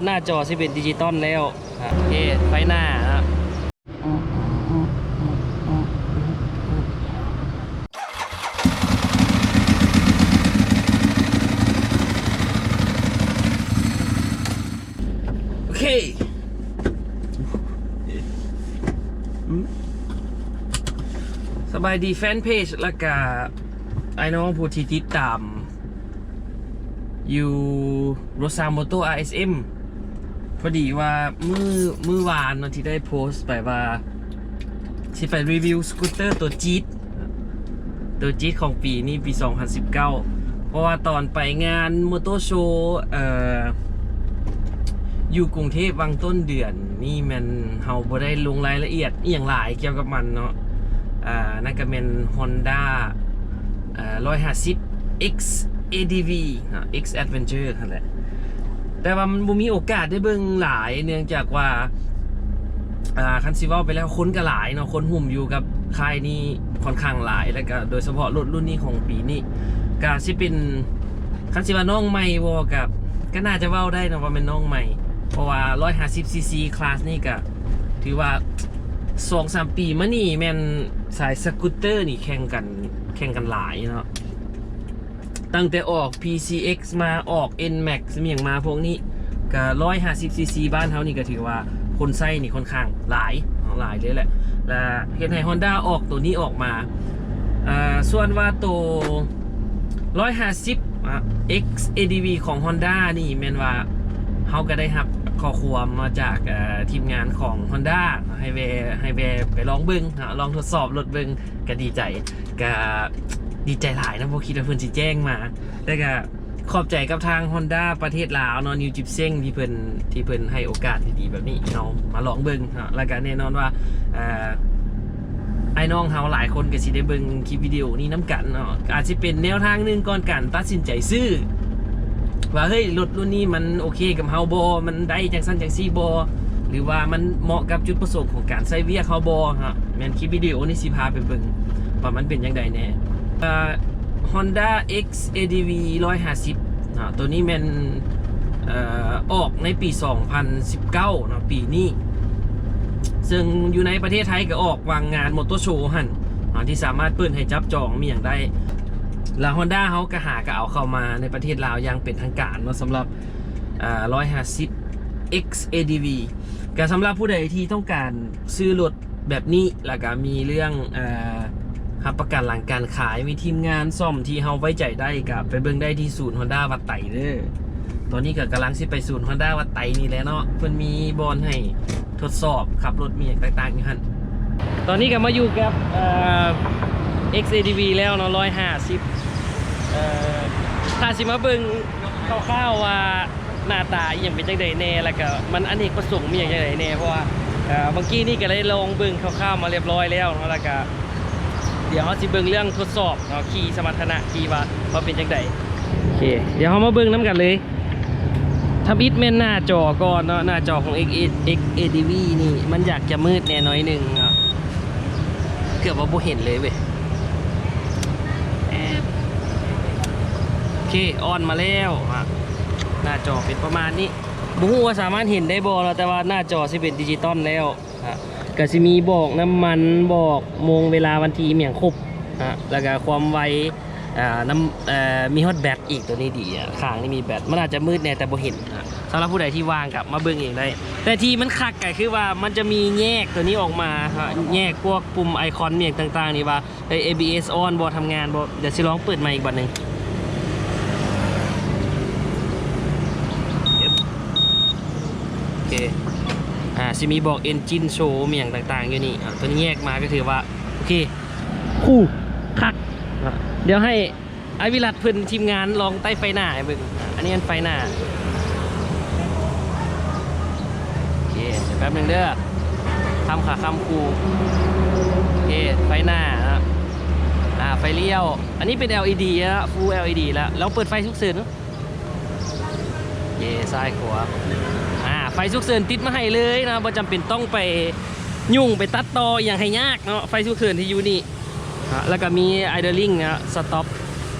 ໜ້າຈໍຊິເປັນດິຈິຕອນແລ້ວ. ໂອເຄ ໄຟໜ້າເນາະ. ໂອເຄ ສະບາຍດີແຟນເພຈ ແລ້ວກະອ້າຍນ້ອງຜູ້ທີ່ຕິດຕາມຢູ່ ໂຣຊາໂມໂຕ ອາຣ໌ເອສເອັມ. ພໍດີວ່າມື້ ມື້ວານເນາະ ທີ່ໄດ້ໂພສໄປວ່າຊິໄປຣີວິວສະກູດເຕີໂຕຈິດ ໂຕຈິດຂອງປີນີ້ ປີສອງພັນສິບເກົ້າ ເພາະວ່າຕອນໄປງານມໍເຕີໂຊ ເອີ ຢູ່ກຸງເທບຫວ່າງຕົ້ນເດືອນນີ້ ແມ່ນເຮົາບໍ່ໄດ້ລົງລາຍລະອຽດອີ່ຫຍັງຫຼາຍກ່ຽວກັບມັນເນາະ. ອາ ນັ້ນກໍແມ່ນຮອນດ້າ ອາ ຮ້ອຍຫ້າສິບ ເອັກ ເອ ດີ ວີ ເນາະ ເອັກ ແອັດເວັນເຈີ ຫັ້ນແຫຼະ. ແຕ່ວ່າມັນບໍ່ມີໂອກາດໄດ້ເບິ່ງຫຼາຍ ເນື່ອງຈາກວ່າ ອາ ຄັນຊິເວົ້າໄປແລ້ວ ຄົນກໍຫຼາຍເນາະ ຄົນຫຸ້ມຢູ່ກັບຄ້າຍນີ້ຂ້ອນຂ້າງຫຼາຍ ແລ້ວກໍໂດຍສະເພາະລົດລຸ້ນນີ້ຂອງປີນີ້ ກໍຊິເປັນ ຄັນຊິວ່ານ້ອງໃໝ່ບໍ່ ກໍ ກໍໜ້າຈະເວົ້າໄດ້ເນາະວ່າແມ່ນນ້ອງໃໝ່ ເພາະວ່າຮ້ອຍຫ້າສິບຊີຊີຄລາສນີ້ກໍຖືວ່າສອງສາມປີມານີ້ແມ່ນສາຍສະກູດເຕີນີ້ແຂ່ງກັນ ແຂ່ງກັນຫຼາຍເນາະ. ຕັ້ງແຕ່ອອກ ພີ ຊີ ເອັກ ມາ ອອກ ເອັນ ແມັກ ມີຫຍັງມາ ພວກນີ້ກະຮ້ອຍຫ້າສິບຊີຊີ ບ້ານເຮົານີ້ກະຖືວ່າຄົນໃຊ້ນີ້ຂ້ອນຂ້າງຫຼາຍເນາະ ຫຼາຍເລີຍແຫຼະ ລະເຮັດໃຫ້ຮອນດ້າອອກໂຕນີ້ອອກມາ. ເອີ ສ່ວນວ່າໂຕຮ້ອຍຫ້າສິບ ອາ ເອັກ ເອ ດີ ວີ ຂອງຮອນດ້ານີ້ ແມ່ນວ່າເຮົາກະໄດ້ຮັບຂໍ້ຄວາມມາຈາກ ເອີ ທີມງານຂອງຮອນດ້າ ໃຫ້ແວ່ ໃຫ້ແວ່ໄປລອງເບິ່ງເນາະ ລອງທົດສອບລົດເບິ່ງ ກະດີໃຈ ກະດີໃຈຫຼາຍເນາະ ບໍ່ຄິດວ່າເພິ່ນຊິແຈ້ງມາ ແຕ່ກະຂອບໃຈກັບທາງຮອນດ້າປະເທດລາວເນາະ ນິວຈິບເຊັງ ທີ່ເພິ່ນ ທີ່ເພິ່ນໃຫ້ໂອກາດດີໆແບບນີ້ເຮົາມາລອງເບິ່ງເນາະ. ແລ້ວກະແນ່ນອນວ່າ ເອີ ອ້າຍນ້ອງເຮົາຫຼາຍຄົນກະຊິໄດ້ເບິ່ງຄລິບວິດີໂອນີ້ນຳກັນເນາະ ອາດຊິເປັນແນວທາງໜຶ່ງກ່ອນການຕັດສິນໃຈຊື້ ວ່າ ເຮີ້ຍ ລົດລຸ້ນນີ້ມັນໂອເຄກັບເຮົາບໍ່ ມັນໄດ້ຈັ່ງຊັ້ນຈັ່ງຊີ້ບໍ່ ຫຼືວ່າມັນເໝາະກັບຈຸດປະສົງຂອງການໃຊ້ວຽກເຮົາບໍ່ເນາະ. ແມ່ນຄລິບວິດີໂອນີ້ຊິພາໄປເບິ່ງວ່າມັນເປັນຈັ່ງໃດແດ່. ເອີ ຮອນດ້າ ເອັກ ເອ ດີ ວີ ຮ້ອຍຫ້າສິບເນາະ ໂຕນີ້ແມ່ນ ເອີ ອອກໃນປີສອງພັນສິບເກົ້າເນາະ ປີນີ້ ເຊິ່ງຢູ່ໃນປະເທດໄທກະອອກຫວ່າງງານມໍເຕີໂຊຫັ້ນເນາະ ທີ່ສາມາດເປີດໃຫ້ຈັບຈອງມີຫຍັງໄດ້ ລະຮອນດ້າເຮົາກະຫາກະເອົາເຂົ້າມາໃນປະເທດລາວຢ່າງເປັນທາງການເນາະ ສຳລັບ ອາ ຮ້ອຍຫ້າສິບ ເອັກ ເອ ດີ ວີ. ກະສຳລັບຜູ້ໃດທີ່ຕ້ອງການຊື້ລົດ ແບບນີ້ ແລ້ວກະມີເລື່ອງ ເອີ ຮັບປະກັນຫຼັງການຂາຍ ມີທີມງານສ້ອມທີ່ເຮົາໄວ້ໃຈໄດ້ ກະໄປເບິ່ງໄດ້ທີ່ສູນຮອນດ້າວັດໄຕເດີ. ຕອນນີ້ກະກຳລັງຊິໄປສູນຮອນດ້າວັດໄຕນີ້ແຫຼະເນາະ ເພິ່ນມີບ່ອນໃຫ້ທົດສອບຂັບລົດມີຫຍັງຕ່າງໆຢູ່ຫັ້ນ. ຕອນນີ້ກະມາຢູ່ກັບ ເອີ ເອັກ ເອ ດີ ວີ ແລ້ວເນາະ ຮ້ອຍຫ້າສິບ ເອີ ຖ້າຊິມາເບິ່ງຄ່າວໆວ່າ ໜ້າຕາອີ່ຫຍັງເປັນຈັ່ງໃດແດ່ ແລ້ວກະມັນອະເນກປະສົງມີຫຍັງຈັ່ງໃດແດ່ ເພາະວ່າ ເອີ ເມື່ອກີ້ນີ້ກະໄດ້ລອງເບິ່ງຄ່າວໆມາລຽບຮ້ອຍແລ້ວເນາະ ແລ້ວກະດຽວເຮົາຊິເບິ່ງເລື່ອງທົດສອບເນາະ ຂີ່ສະມັດຖະນະ ຂີ່ວ່າ ວ່າເປັນຈັ່ງໃດ. ໂອເຄ ດຽວເຮົາມາເບິ່ງນຳກັນເລີຍ. ທຳອິດແມ່ນໜ້າຈໍກ່ອນເນາະ ໜ້າຈໍຂອງ ເອັກ ເອ ເອັກ ເອ ດີ ວີ ນີ້ ມັນຢາກຈະມືດແດ່ໜ້ອຍໜຶ່ງເນາະ ເກືອບວ່າບໍ່ເຫັນເລີຍເວີຍ. ໂອເຄ ອອນມາແລ້ວ ໜ້າຈໍເປັນປະມານນີ້ ບໍ່ຮູ້ວ່າສາມາດເຫັນໄດ້ບໍ່ເນາະ ແຕ່ວ່າໜ້າຈໍຊິເປັນດິຈິຕອນແລ້ວ ກະຊິມີບອກນ້ຳມັນ ບອກໂມງເວລາວັນທີອີ່ຫຍັງຄົບ ແລ້ວກະຄວາມໄວ ນ້ຳ ມີຮອດແບັດອີກ ໂຕນີ້ດີ ຂ້າງນີ້ມີແບັດ ມັນອາດຈະມືດແດ່ແຕ່ບໍ່ເຫັນ. ສຳລັບຜູ້ໃດທີ່ວ່າງກະມາເບິ່ງເອງໄດ້ ແຕ່ທີ່ມັນຄັກກະຄືວ່າມັນຈະມີແຍກໂຕນີ້ອອກມາ ແຍກພວກປຸ່ມໄອຄອນອີ່ຫຍັງຕ່າງໆນີ້ວ່າ ເອີ ເອ ບີ ເອສ ອອນບໍ່ ທຳງານບໍ່. ດຽວຊິລອງເປີດໃໝ່ອີກບາດໜຶ່ງ. ໂອເຄ ອາ ຊິມີບອກເອັນຈິນໂຊ ມີຫຍັງຕ່າງໆຢູ່ນີ້ ອາ ໂຕນີ້ແຍກມາກະຖືວ່າໂອເຄ ຄູ ຄັກ. ດຽວໃຫ້ ອ້າຍວິລັດເພິ່ນທີມງານລອງໄຕ້ໄຟໜ້າໃຫ້ເບິ່ງ ອັນນີ້ແມ່ນໄຟໜ້າ. ໂອເຄ ແປັບໜຶ່ງເດີ ຄຳຂາຄຳຄູ. ໂອເຄ ໄຟໜ້າເນາະ ອາ ໄຟລ້ຽວ ອັນນີ້ເປັນ ແອລອີດີ ເນາະ ຟູລ ແອລອີດີ ແລ້ວ ລອງເປີດໄຟສຸກເສີນດູ. ໂອເຄ ຊ້າຍຂວາ ອາ ໄຟສຸກເສີນຕິດມາໃຫ້ເລີຍເນາະ ບໍ່ຈຳເປັນຕ້ອງໄປ ຫຍຸ້ງໄປຕັດຕໍ່ອີ່ຫຍັງໃຫ້ຍາກເນາະ ໄຟສຸກເສີນທີ່ຢູ່ນີ້ ແລ້ວກະມີໄອເດີລິ້ງເນາະ ສະຕັອບ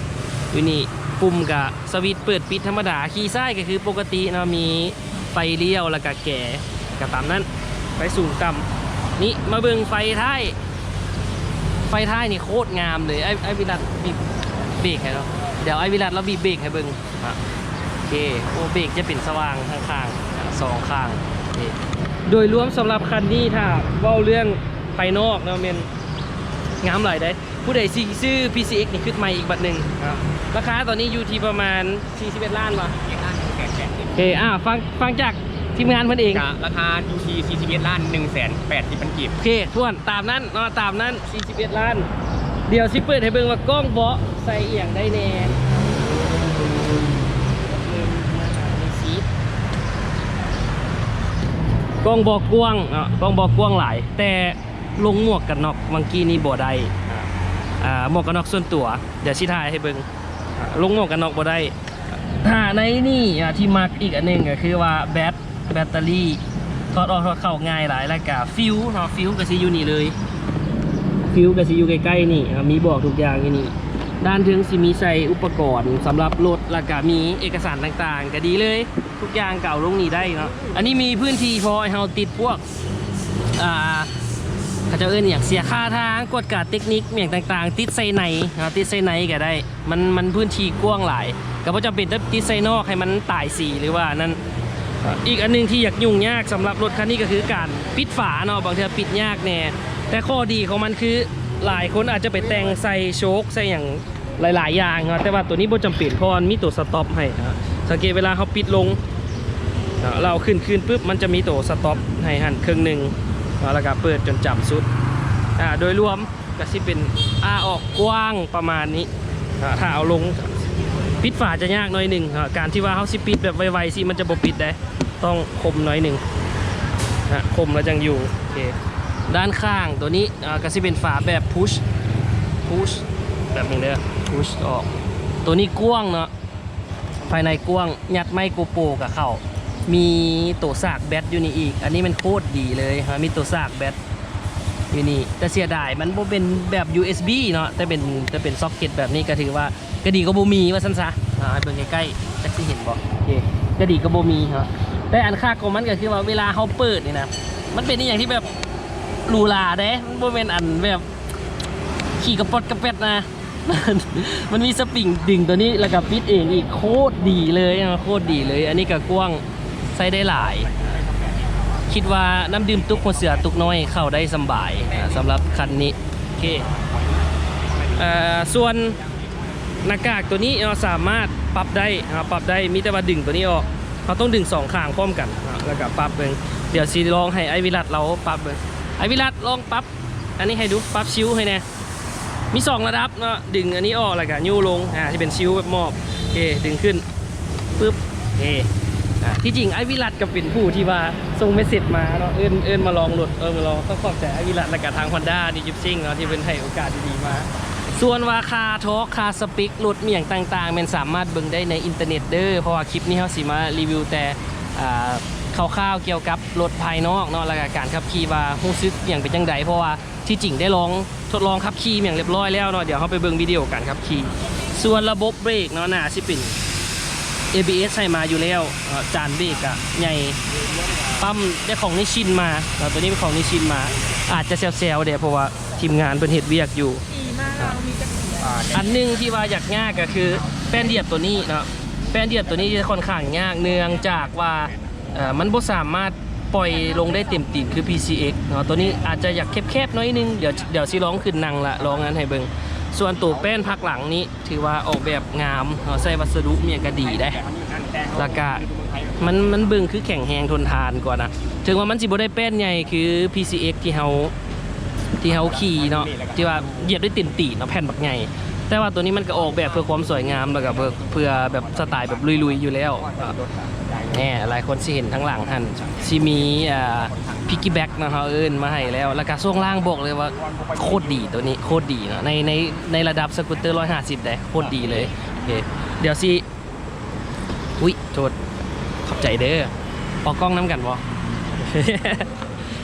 ຢູ່ນີ້ ປຸ່ມກະສະວິດເປີດປິດທຳມະດາ ຂີ່ຊ້າຍກະຄືປົກກະຕິເນາະ ມີ ໄຟລ້ຽວ ແລ້ວກະແກ ກະຕາມນັ້ນ ໄຟສູງຕ່ຳ. ນີ້ມາເບິ່ງໄຟທ້າຍ ໄຟທ້າຍນີ້ໂຄດງາມເລີຍ. ອ້າຍ ອ້າຍວິລັດບີບເບຣກໃຫ້ເນາະ ດຽວອ້າຍວິລັດລາວບີບເບຣກໃຫ້ເບິ່ງ. ອ່ະ ໂອເຄ ໂອ ເບຣກຈະເປັນສະຫວ່າງຂ້າງໆ ອ່ະ ສອງຂ້າງ. ໂອເຄ ໂດຍລວມສຳລັບຄັນນີ້ ຖ້າເວົ້າເລື່ອງພາຍນອກເນາະ ແມ່ນງາມຫຼາຍເດ້. ຜູ້ໃດຊິຊື້ ພີຊີເອັກ ນີ້ ຄຶດໃໝ່ອີກບັດໜຶ່ງ. ອ່າ ລາຄາຕອນນີ້ຢູ່ທີ່ປະມານສີ່ສິບເອັດລ້ານບໍ່? ເອີ ອ່າ ຟັງ ຟັງຈາກທີມງານເພິ່ນເອງ ກະລາຄາຢູ່ທີ່ສີ່ສິບເອັດລ້ານໜຶ່ງແສນແປດສິບພັນກີບ. ໂອເຄ ຖ້ວນ ຕາມນັ້ນເນາະ ຕາມນັ້ນ ສີ່ສິບເອັດລ້ານ. ດຽວຊິເປີດໃຫ້ເບິ່ງວ່າກ້ອງເບາະໃສ່ອີ່ຫຍັງໄດ້ແດ່. ກ້ອງເບາະກວ້າງເນາະ ກ້ອງເບາະກວ້າງຫຼາຍ ແຕ່ ລົງໝວກກັນນັອກຫວ່າງກີ້ນີ້ບໍ່ໄດ້. ອ່າ ອ່າ ໝວກກັນນັອກສ່ວນຕົວ ດຽວຊິຖ່າຍໃຫ້ເບິ່ງ. ອ່າ ລົງໝວກກັນນັອກບໍ່ໄດ້. ຖ້າໃນນີ້ ອ່າ ທີ່ມັກອີກອັນໜຶ່ງກໍຄືວ່າແບັດ ແບັດເຕີຣີ ຖອດອອກຖອດເຂົ້າງ່າຍຫຼາຍ. ແລ້ວກະຟິວເນາະ ຟິວກໍຊິຢູ່ນີ້ເລີຍ ຟິວກໍຊິຢູ່ໃກ້ໆນີ້. ອ່າ ມີບອກທຸກຢ່າງຢູ່ນີ້. ດ້ານເທິງຊິມີໃສ່ອຸປະກອນສຳລັບລົດ ແລ້ວກະມີເອກະສານຕ່າງໆ ກໍດີເລີຍ. ທຸກຢ່າງກໍເອົາລົງນີ້ໄດ້ເນາະ. ອັນນີ້ມີພື້ນທີ່ພໍໃຫ້ເຮົາຕິດພວກ ອ່າ ເຂົາເຈົ້າເອີ້ນອີ່ຫຍັງ ເສຍຄ່າທາງ ກວດກາເຕັກນິກ ອີ່ຫຍັງຕ່າງໆ ຕິດໃສ່ໃນເນາະ ຕິດໃສ່ໃນກໍໄດ້. ມັນ ມັນພື້ນທີ່ກວ້າງຫຼາຍ ກໍບໍ່ຈຳເປັນຕ້ອງຕິດໃສ່ນອກໃຫ້ມັນຕາຍສີ ຫຼືວ່າອັນນັ້ນ. ອີກອັນໜຶ່ງທີ່ຢາກຫຍຸ້ງຍາກສຳລັບລົດຄັນນີ້ ກໍຄືການປິດຝາເນາະ ບາງເທື່ອປິດຍາກແດ່. ແຕ່ຂໍ້ດີຂອງມັນຄື ຫຼາຍຄົນອາດຈະໄປແຕ່ງໃສ່ໂຊກໃສ່ຫຍັງ ຫຼາຍໆຢ່າງເນາະ ແຕ່ວ່າໂຕນີ້ບໍ່ຈຳເປັນ ເພາະວ່າມັນມີໂຕສະຕັອບໃຫ້. ອ່າ ສັງເກດເວລາເຮົາປິດລົງ ອ່າ ແລ້ວເອົາຂຶ້ນຄືນປຶບ ມັນຈະມີໂຕສະຕັອບໃຫ້ຫັ້ນເຄິ່ງໜຶ່ງ ອ່າ ແລ້ວກໍເປີດຈົນຈຳສຸດ. ອ່າ ໂດຍລວມກໍຊິເປັນ ອ່າ ອອກກວ້າງປະມານນີ້. ອ່າ ຖ້າເອົາລົງ ປິດຝາຈະຍາກໜ້ອຍໜຶ່ງ. ອ່າ ການທີ່ວ່າເຮົາຊິປິດແບບໄວໆ ຊິ ມັນຈະບໍ່ປິດເດ້ ຕ້ອງຄົມໜ້ອຍໜຶ່ງ ອ່າ ຄົມແລ້ວຈັ່ງຢູ່. ໂອເຄ ດ້ານຂ້າງໂຕນີ້ ອ່າ ກໍຊິເປັນຝາແບບພຸດ ພຸດ ແບບນີ້ເດີ ພຸດອອກ. ໂຕນີ້ກວ້າງເນາະ ພາຍໃນກວ້າງ ຍັດໄມໂກໂປກະເຂົ້າ. ມີໂຕສາກແບັດຢູ່ນີ້ອີກ ອັນນີ້ແມ່ນໂຄດດີເລີຍ ມີໂຕສາກແບັດຢູ່ນີ້. ແຕ່ເສຍດາຍມັນບໍ່ເປັນແບບ ຢູເອັສບີ ເນາະ ແຕ່ເປັນ ແຕ່ເປັນຊັອກເກັດແບບນີ້ ກໍຖືວ່າ ກໍດີກວ່າບໍ່ມີວ່າຊັ້ນຊະ. ອ່າ ໃຫ້ເບິ່ງໃກ້ໆ ຈັກຊິເຫັນບໍ່? ໂອເຄ ກໍດີກວ່າບໍ່ມີເນາະ. ແຕ່ອັນຄັກຂອງມັນກໍຄືວ່າເວລາເຮົາເປີດນີ້ນະ ມັນເປັນອີ່ຫຍັງທີ່ແບບຫຼູຫຼາເດ້ ມັນບໍ່ແມ່ນອັນແບບຂີ້ກະປອດກະແປດນະ. ມັນມີສະປຣິງດຶງໂຕນີ້ ແລ້ວກໍປິດເອງອີກ ໂຄດດີເລີຍເນາະ ໂຄດດີເລີຍ. ອັນນີ້ກໍກວ້າງ ໃຊ້ໄດ້ຫຼາຍ ຄິດວ່ານ້ຳດື່ມຕຸກຫົວເສືອຕຸກນ້ອຍເຂົ້າໄດ້ສຳບາຍ ອ່າ ສຳລັບຄັນນີ້. ໂອເຄ ເອີ ສ່ວນໜ້າກາກໂຕນີ້ເນາະ ສາມາດປັບໄດ້ເນາະ ປັບໄດ້ ມີແຕ່ວ່າດຶງໂຕນີ້ອອກ ເຮົາຕ້ອງດຶງສອງຂ້າງພ້ອມກັນເນາະ ແລ້ວກໍປັບເບິ່ງ. ດຽວຊິລອງໃຫ້ອ້າຍວິລັດລາວປັບເບິ່ງ ອ້າຍວິລັດລອງປັບອັນນີ້ໃຫ້ດູ ປັບຊິວໃຫ້ແດ່. ມີສອງລະດັບເນາະ ດຶງອັນນີ້ອອກ ແລ້ວກະຍູ້ລົງ ອ່າ ຊິເປັນຊິວແບບໝອບ. ໂອເຄ ດຶງຂຶ້ນປຶບ ເອ ອ່າ ທີ່ຈິງອ້າຍວິລັດກໍເປັນຜູ້ທີ່ວ່າສົ່ງເມສເສດມາເນາະ ເອີ້ນ ເອີ້ນມາລອງລົດ ເອີ້ນມາລອງ. ຕ້ອງຂອບໃຈອ້າຍວິລັດ ແລ້ວກະທາງຮອນດ້າ ນິວຈິບຊິງເນາະ ທີ່ເພິ່ນໃຫ້ໂອກາດດີໆມາ. ສ່ວນວ່າຄ່າທອກ ຄ່າສະເປັກລົດ ມີຫຍັງຕ່າງໆ ແມ່ນສາມາດເບິ່ງໄດ້ໃນອິນເຕີເນັດເດີ ເພາະວ່າຄລິບນີ້ເຮົາຊິມາຣີວິວແຕ່ ອ່າ ຄ່າວໆກ່ຽວກັບລົດພາຍນອກເນາະ ແລ້ວກະການຂັບຂີ່ວ່າຮູ້ສຶກຫຍັງເປັນຈັ່ງໃດ ເພາະວ່າ ທີ່ຈິງໄດ້ລອງທົດລອງຂັບຂີ່ຫຍັງລຽບຮ້ອຍແລ້ວເນາະ ດຽວເຮົາໄປເບິ່ງວິດີໂອການຂັບຂີ່. ສ່ວນລະບົບເບຣກເນາະ ໜ້າຊິເປັນ ເອບີເອສ ໃຫ້ມາຢູ່ແລ້ວເນາະ ຈານເບຣກກະໃຫຍ່ ປ້ຳໄດ້ຂອງນິຊິນມາເນາະ ໂຕນີ້ເປັນຂອງນິຊິນມາ ອາດຈະແຊວໆແດ່ ເພາະວ່າທີມງານເພິ່ນເຮັດວຽກຢູ່. ອັນໜຶ່ງທີ່ວ່າຢາກຍາກກໍຄືແປ້ນດຽບໂຕນີ້ເນາະ ແປ້ນດຽບໂຕນີ້ຈະຂ້ອນຂ້າງຍາກ ເນື່ອງຈາກວ່າ ເອີ ມັນບໍ່ສາມາດປ່ອຍລົງໄດ້ເຕັມຕີນຄື ພີຊີເອັກ ເນາະ ໂຕນີ້ອາດຈະຢາກແຄບໆໜ້ອຍໜຶ່ງ ດຽວ ດຽວຊິລອງຂຶ້ນນັ່ງລະ ລອງອັນໃຫ້ເບິ່ງ. ສ່ວນໂຕແປ້ນພັກຫຼັງນີ້ຖືວ່າອອກແບບງາມເນາະ ໃຊ້ວັດສະດຸມີຫຍັງກະດີເດ້ ແລ້ວກະມັນ ມັນເບິ່ງຄືແຂງແຮງທົນທານກວ່ານະ ເຖິງວ່າມັນຊິບໍ່ໄດ້ແປ້ນໃຫຍ່ຄື ພີຊີເອັກ ທີ່ເຮົາ ທີ່ເຮົາຂີ່ເນາະ ທີ່ວ່າຢຽບໄດ້ເຕັມຕີນເນາະ ແຜ່ນບັກໃຫຍ່ ແຕ່ວ່າໂຕນີ້ມັນກະອອກແບບເພື່ອຄວາມສວຍງາມ ແລ້ວກະເພື່ອ ເພື່ອແບບສະຕາຍແບບລຸຍໆຢູ່ແລ້ວ. ແນ່ ຫຼາຍຄົນຊິເຫັນທາງຫຼັງຫັ້ນ ຊິມີ ອ່າ ພິກກີ້ແບັກເນາະ ເຮົາເອີ້ນມາໃຫ້ແລ້ວ ແລ້ວກະຊ່ວງລ່າງບອກເລີຍວ່າໂຄດດີ ໂຕນີ້ໂຄດດີເນາະ ໃນ ໃນ ໃນລະດັບສະກູດເຕີຮ້ອຍຫ້າສິບເດ້ ໂຄດດີເລີຍ. ໂອເຄ ດຽວຊິ ອຸ້ຍ ໂທດ ຂອບໃຈເດີ ອອກກ້ອງນຳກັນບໍ່?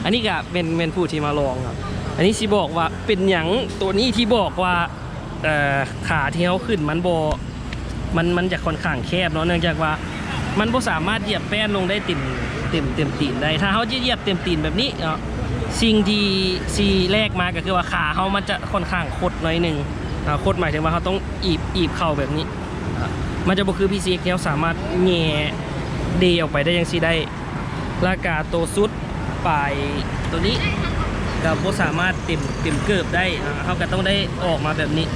ອັນນີ້ກະແມ່ນ ແມ່ນຜູ້ທີ່ມາລອງເນາະ ອັນນີ້ຊິບອກວ່າເປັນຫຍັງໂຕນີ້ທີ່ບອກວ່າ ເອີ ຂາທີ່ເຮົາຂຶ້ນມັນບໍ່ ມັນ ມັນຈະຂ້ອນຂ້າງແຄບເນາະ ເນື່ອງຈາກວ່າ ມັນບໍ່ສາມາດຢຽບແປ້ນລົງໄດ້ເຕັມ ເຕັມ ເຕັມຕີນໄດ້. ຖ້າເຮົາຈະຢຽບເຕັມຕີນແບບນີ້ເນາະ ສິ່ງທີ່ຊິແລກມາກໍຄືວ່າຂາເຮົາມັນຈະຄ່ອນຂ້າງຄົດໜ້ອຍໜຶ່ງ ອ່າ ຄົດໝາຍເຖິງວ່າເຮົາຕ້ອງອີບ ອີບເຂົ້າແບບນີ້ ອ່າ ມັນຈະບໍ່ຄື ພີຊີເອັກ ທີ່ເຮົາສາມາດແຫຍ່ເດອອກໄປໄດ້ຈັ່ງຊີ້ໄດ້. ແລ້ວກະໂຕຊຸດປາຍໂຕນີ້ກະບໍ່ສາມາດເຕັມ ເຕັມເກີບໄດ້ ອ່າ ເຮົາກະຕ້ອງໄດ້ອອກມາແບບນີ້.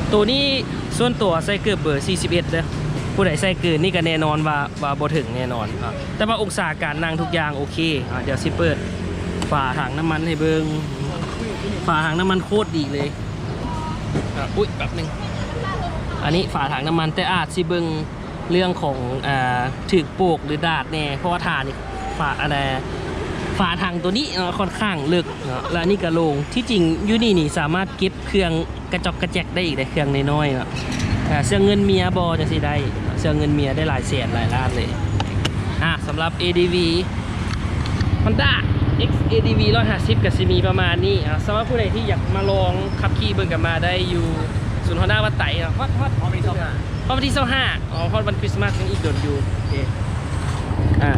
ໂຕນີ້ສ່ວນຕົວໃສ່ເກີບເບີສີ່ສິບເອັດເດີ ຜູ້ໃດໃສ່ເກີນນີ້ກະແນ່ນອນວ່າ ວ່າບໍ່ເຖິງແນ່ນອນ ອ່າ ແຕ່ວ່າອົງສາການນັ່ງທຸກຢ່າງໂອເຄ. ອ່າ ດຽວຊິເປີດຝາຖັງນ້ຳມັນໃຫ້ເບິ່ງ ຝາຖັງນ້ຳມັນໂຄດດີເລີຍ. ອ່າ ອຸ້ຍ ແປັບໜຶ່ງ ອັນນີ້ຝາຖັງນ້ຳມັນ ແຕ່ອາດຊິເບິ່ງເລື່ອງຂອງ ອ່າ ຖືກໂປກ ຫຼື ດາດແດ່ ເພາະວ່າຖ້ານີ້ ຝາ ອັນນ່າ ຝາຖັງໂຕນີ້ເນາະ ຄ່ອນຂ້າງເລິກເນາະ ແລະ ອັນນີ້ກະໂລ່ງ. ທີ່ຈິງຢູ່ນີ້ນີ້ສາມາດເກັບເຄື່ອງ ກະຈອກກະແຈກໄດ້ອີກເດ້ ເຄື່ອງນ້ອຍໆເນາະ. ອ່າ ເຄື່ອງເງິນເມຍບໍ່ ຈັ່ງຊີ້ໄດ້ ເຄື່ອງເງິນເມຍໄດ້ຫຼາຍແສນຫຼາຍລ້ານເລີຍ. ອ່າ ສຳລັບ ເອດີວີ Honda ເອັກ ເອດີວີ ຮ້ອຍຫ້າສິບ ກະຊິມີປະມານນີ້. ອ່າ ສຳລັບຜູ້ໃດທີ່ຢາກມາລອງຂັບຂີ່ເບິ່ງກະມາໄດ້ຢູ່ສູນ Honda ວັດໄຕເນາະ ຮອດ ຮອດ ຮອດວັນທີຊາວຫ້າ ຮອດວັນທີຊາວຫ້າ ອໍ ຮອດວັນຄຣິສມາສຍັງອີກດົນຢູ່. ໂອເຄ ອ່າ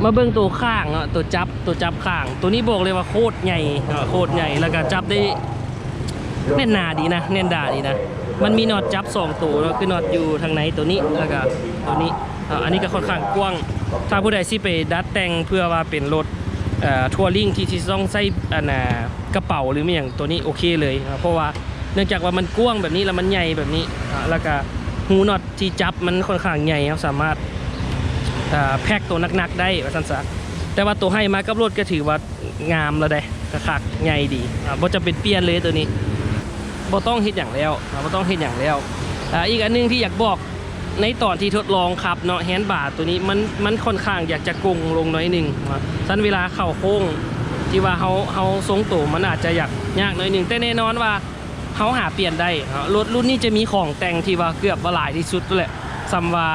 ມາເບິ່ງໂຕຂ້າງເນາະ ໂຕຈັບ ໂຕຈັບຂ້າງ ໂຕນີ້ບອກເລີຍວ່າໂຄດໃຫຍ່ເນາະ ໂຄດໃຫຍ່ ແລ້ວກະຈັບໄດ້ແໜ້ນໜາດີນະ ແໜ້ນໜາດີນະ. ມັນມີນັອດຈັບສອງໂຕເນາະ ຄືນັອດຢູ່ທາງໃນໂຕນີ້ ແລ້ວກະໂຕນີ້. ອ່າ ອັນນີ້ກະຄ່ອນຂ້າງກວ້າງ ຖ້າຜູ້ໃດຊິໄປດັດແຕ່ງເພື່ອວ່າເປັນລົດ ເອີ ທັວຣິງ ທີ່ ທີ່ຕ້ອງໃຊ້ ອັນນ່າ ກະເປົາ ຫຼື ແມ່ນຫຍັງ ໂຕນີ້ໂອເຄເລີຍເນາະ ເພາະວ່າ ເນື່ອງຈາກວ່າມັນກວ້າງແບບນີ້ ແລ້ວມັນໃຫຍ່ແບບນີ້ ອ່າ ແລ້ວກະຮູນັອດທີ່ຈັບມັນຄ່ອນຂ້າງໃຫຍ່ ເຮົາສາມາດ ເອີ ແພັກໂຕໜັກໆໄດ້ວ່າຊັ້ນຊະ. ແຕ່ວ່າໂຕໃຫ້ມາກັບລົດກະຖືວ່າງາມແລ້ວເດ້ ຄັກໆ ໃຫຍ່ດີ ອ່າ ບໍ່ຈຳເປັນປ່ຽນເລີຍໂຕນີ້ ບໍ່ຕ້ອງເຮັດຫຍັງແລ້ວ ອ່າ ບໍ່ຕ້ອງເຮັດຫຍັງແລ້ວ. ອ່າ ອີກອັນໜຶ່ງທີ່ຢາກບອກ ໃນຕອນທີ່ທົດລອງຂັບເນາະ ແຮນບາໂຕນີ້ມັນ ມັນຄ່ອນຂ້າງຢາກຈະກົງລົງໜ້ອຍໜຶ່ງ ຊັ້ນເວລາເຂົ້າໂຄ້ງ ທີ່ວ່າເຮົາ ເຮົາຊົງໂຕມັນອາດຈະຢາກຍາກໜ້ອຍໜຶ່ງ ແຕ່ແນ່ນອນວ່າ ເຮົາຫາປ່ຽນໄດ້ເນາະ. ລົດລຸ້ນນີ້ຈະມີຂອງແຕ່ງທີ່ວ່າເກືອບວ່າຫຼາຍທີ່ສຸດແຫຼະ ສ່ຳວ່າ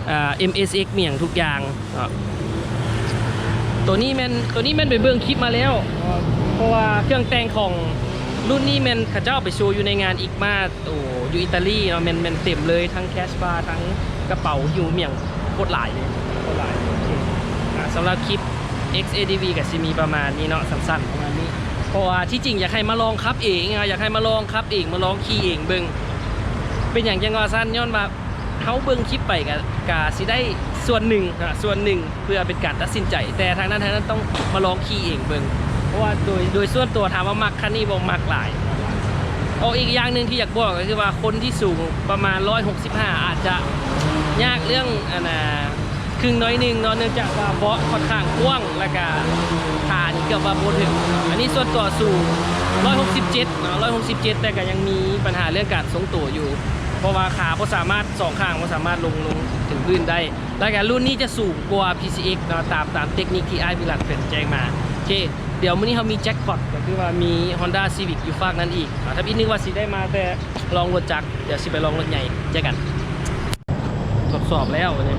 ເອີ ເອັມເອສເອັກ ມີຫຍັງທຸກຢ່າງເນາະ. ໂຕນີ້ແມ່ນ ໂຕນີ້ແມ່ນໄປເບິ່ງຄລິບມາແລ້ວ ເພາະວ່າເຄື່ອງແຕ່ງຂອງລຸ້ນນີ້ແມ່ນເຂົາເຈົ້າເອົາໄປໂຊຢູ່ໃນງານ EICMA ໂຕຢູ່ອີຕາລີເນາະ ແມ່ນ ແມ່ນເຕັມເລີຍ ທັງແຄສບາ ທັງກະເປົາຫິ້ວ ມີຫຍັງໂຄດຫຼາຍເລີຍ ໂຄດຫຼາຍ. ໂອເຄ ອ່າ ສຳລັບຄລິບ ເອັກ ເອດີວີ ກະຊິມີປະມານນີ້ເນາະ ສັ້ນໆປະມານນີ້ ເພາະວ່າທີ່ຈິງຢາກໃຫ້ມາລອງຂັບເອງ ອ່າ ຢາກໃຫ້ມາລອງຂັບເອງ ມາລອງຂີ່ເອງເບິ່ງ. ເປັນຫຍັງຈັ່ງວ່າຊັ້ນ? ຍ້ອນວ່າເຮົາເບິ່ງຄລິບໄປກະ ກະຊິໄດ້ສ່ວນໜຶ່ງ ອ່າ ສ່ວນໜຶ່ງເພື່ອເປັນການຕັດສິນໃຈ ແຕ່ທາງນັ້ນ ທາງນັ້ນຕ້ອງມາລອງຂີ່ເອງເບິ່ງ ເພາະວ່າໂດຍ ໂດຍສ່ວນຕົວຖາມວ່າມັກຄັນນີ້ບໍ່? ມັກຫຼາຍ. ອໍ ອີກຢ່າງໜຶ່ງທີ່ຢາກບອກກະຄືວ່າຄົນທີ່ສູງປະມານຮ້ອຍຫົກສິບຫ້າ ອາດຈະຍາກເລື່ອງ ອັນນ່າ ຄຶ່ງໜ້ອຍໜຶ່ງເນາະ ເນື່ອງຈາກວ່າເບາະຄ່ອນຂ້າງກວ້າງ ແລ້ວກະຂານີ້ເກືອບວ່າບໍ່ເຖິງ. ອັນນີ້ສ່ວນຕົວສູງຮ້ອຍຫົກສິບເຈັດເນາະ ຮ້ອຍຫົກສິບເຈັດ ແຕ່ກະຍັງມີບັນຫາເລື່ອງການຊົງໂຕຢູ່ ເພາະວ່າຂາບໍ່ສາມາດ ສອງຂ້າງບໍ່ສາມາດລົງ ລົງເຖິງພື້ນໄດ້ ແລ້ວກະລຸ້ນນີ້ຈະສູງກວ່າ ພີຊີເອັກ ເນາະ ຕາມ ຕາມເຕັກນິກທີ່ອ້າຍວິລັດເພິ່ນແຈ້ງມາ. ໂອເຄ ດຽວມື້ນີ້ເຮົາມີແຈັກພອດ ກະຄືວ່າມີ Honda Civic ຢູ່ຟາກນັ້ນອີກເນາະ. ທຳອິດນຶກວ່າຊິໄດ້ມາແຕ່ລອງລົດຈັກ ດຽວຊິໄປລອງລົດໃຫຍ່ ເຈີກັນ. ທົດສອບແລ້ວ ວັນນີ້